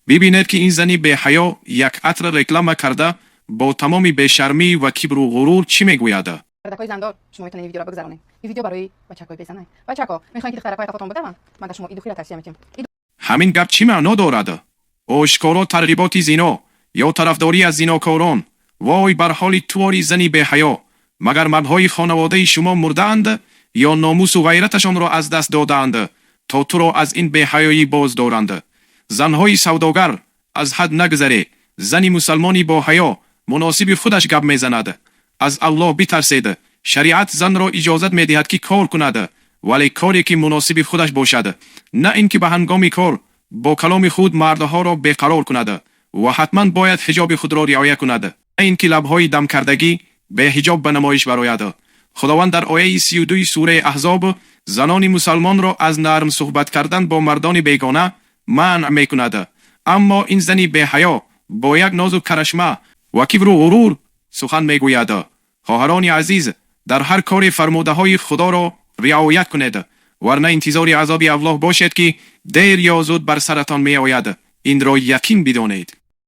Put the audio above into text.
Бибинед, ки ин зани беҳаё як атр реклама карда, бо тамоми бешармӣ ва кибру ғурур чӣ мегӯяд. Мардакои зандор, шумо метавонед ин видеоро бигзаронед. Ин видео барои бачакҳои безанай. Бачако, мехоҳед, ки духтаракҳои қафотон бидаванд? Ман дар шумо и духиро тавсия метиҳам. Ҳамин гап чӣ маъно дорад? Ошкоро тарғиботи зино ё тарафдорӣ аз зинокорон. Вой бар ҳоли туори зани беҳаё! Магар мардҳои хонаводаи шумо мурдаанд ё номусу ғайраташонро аз даст додаанд, то туро аз ин беҳаёӣ боз доранд? Занҳои савдогар, аз ҳад нагзаре. Зани мусалмони боҳаё муносиби худаш гап мезанад. Аз Аллоҳ битарсед. Шариат занро иҷозат медиҳад, ки кор кунад, вале коре, ки муносиби худаш бошад, на ин ки ба ҳангоми кор бо каломи худ мардҳоро беқарор кунад. Ва ҳатман бояд ҳиҷоби худро риоя кунад, на ин ки лабҳои дамкардагӣ беҳиҷоб ба намоиш барояд. Худованд дар ояи 32-и сураи Аҳзоб занони мусалмонро аз нарм суҳбат кардан бо мардони бегона манъ мекунад, аммо ин зани беҳаё бо як нозу карашма ва кибру ғурур сухан мегӯяд. Хоҳарони азиз, дар ҳар коре фармудаҳои Худоро риоят кунед, варна интизори азоби Аллоҳ бошед, ки дер ё зуд бар саратон меояд. Инро яқин бидонед.